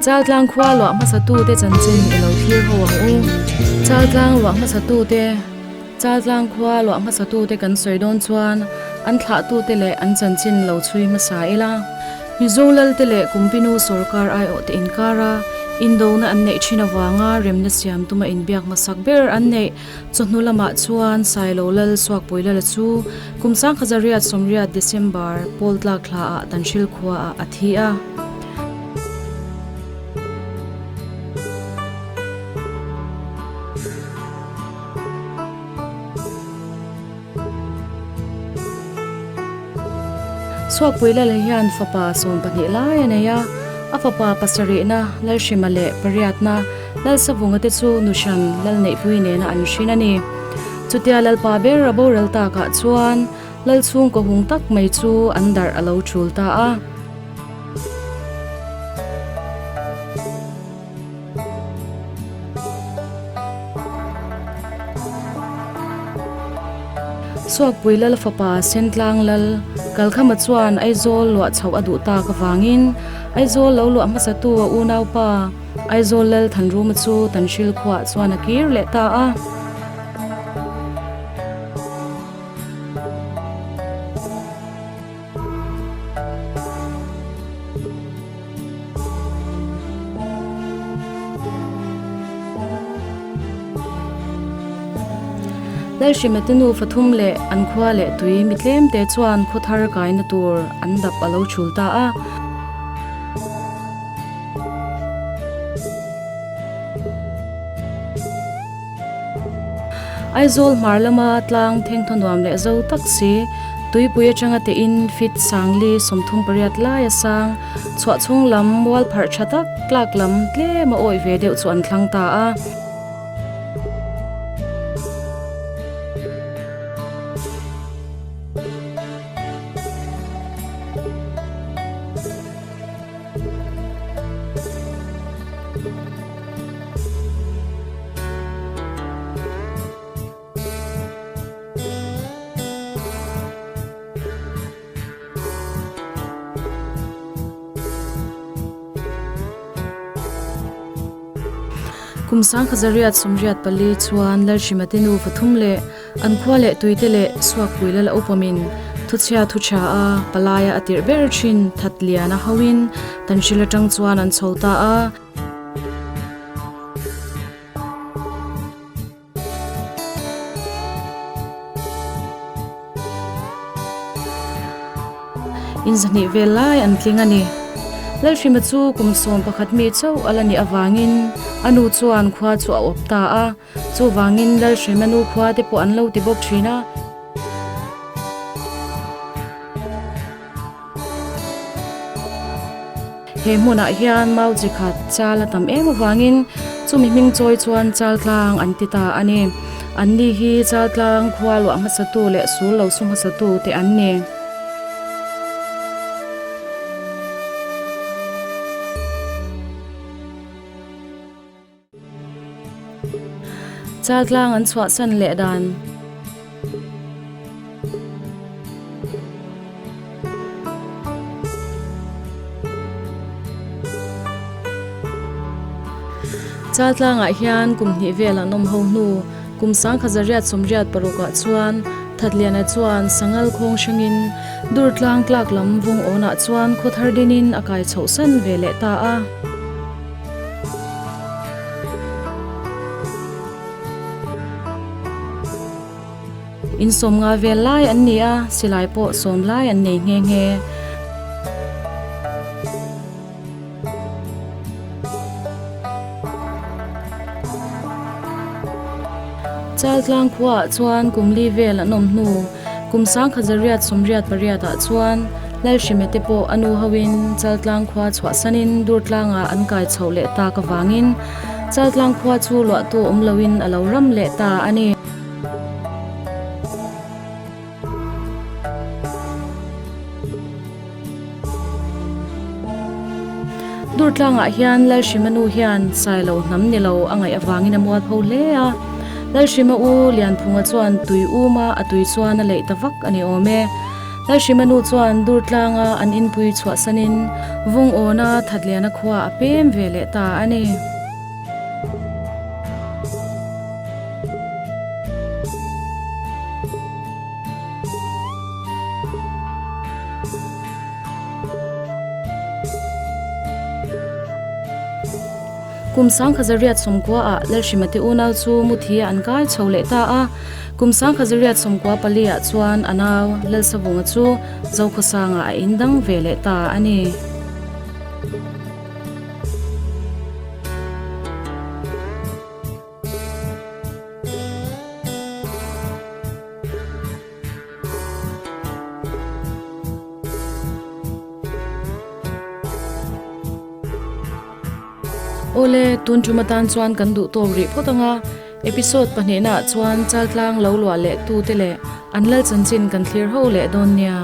Chaltlang khua luah hmasatute chanchin i lo thlir ho ang u. Chaltlang luah hmasatute, Chaltlang khua luah hmasatute kan sawi dawn chuan an thlahtute leh an chanchin lo chhui hmasa ila. Mizo Lalte leh Kumpinu sawrkar aiawhte inkara indona an neih thin avanga remna siam tuma inbiak hmasak ber an neih Chawhnu lamah chuan Sailo Lal Suakpui Lala chu kum sangkhazariat sawmriat December pawl tlak thla ah Tanhril khua ah a thi a. Suakpui Lala hian fapa 12 lai a nei a, a fapa pasarihna Lalhrima leh pariatna Lalsavunga te chu Nuhran Lalneihpui nena an hrin a ni. Chutia Lalpa ber a boral takah chuan Lalchhungkaw hung tak mai chu an darh a lo thul ta a. Suakpui Lal fapa Sentlang Lal Kalkhama chuan Aizawl luah chhoh a duh tak avangin Aizawl lo luah hmasatu a unaupa Aizawl Lal Thanruma chu Tanhril khuaah chuan a kir leh ta a. Lalhrimate nufa thum leh an khua leh tui mi tlemte chuan khaw thar kaina tur an dap a lo chul ta a. Aizawl hmar lama tlang thengthaw nuam leh zo tak si, tuipui atanga tein fit sangli 38 lai a sang, chhuah chhung lam mual pharh tha tak tlak lam tlem a awih ve deuh chu an thlang ta a. Kum sangkhazariat 84 chuan Lalhrimate nufa thum leh an khua leh tuite leh Suakpui lal a upamin thuchhia thu tha a palaia a tirh ber thin Thatliana hoin Tanhril atang chuan an chho ta a. Inzahnih vel lai an tling a ni. Lalhrima chu kum 11 mi chauh a la nih avangin a nu chuan khua chu a awp ta a, chuvangin Lalhrima nu khua te pawh an lo ti bawk thin a. He hmunah hian mau chi khat chal a tam em avangin chumi hming chawi chuan chal tlang an ti ta a ni. An ni hi chal tlang khua luah hmasatu leh sul lo su hmasatu te an ni. Chaltlang an chhuahsan leh dan. Chaltlangah hian kum hnih vel an awm ho hnu kum 1986 ah chuan Thatliana chuan Sangal khawng hrangin Durtlang tlak lam vung awnah chuan khaw thar dinin a kai chhohsan ve leh ta a. In sawm nga vel lai an ni a, silai pawh sawm lai an nei nghe nghe. Chaltlang khuaah chuan kum li vel an awm hnu kum 1988 ah chuan Lalhrimete pawh a nu hoin Chaltlang khua chhuahsanin Durtlangah an kai chhoh leh tak avangin Chaltlang khua chu luahtu awm loin a lo ram leh ta a ni. Durtlangah hian Lalhrima nu hian Sailo hnam ni lo a ngaih avangin a mualpho hle a. Lalhrima u Lianphunga chuan tui uma a tui chuan a leih ta vak a ni awm e. Lalhrima nu chuan Durtlanga an inpui chhuahsanin Vungawna Thatliana khua a pem ve leh ta a ni. Kum sangkhazariat sawmkua ah Lalhrimate unau chu Muthi an kai chho leh ta a. Kum sangkhazariat sawmkua pali ah chuan a nau Lalsavunga chu Zokhawsangah a indang ve leh ta a ni. Awle, tun tum atan chuan kan duh tawk rih phawt ang a, episode pahnihnaah chuan Chaltlang lo luah leh tute leh an lal chanchin kan thlir ho leh dawn nia.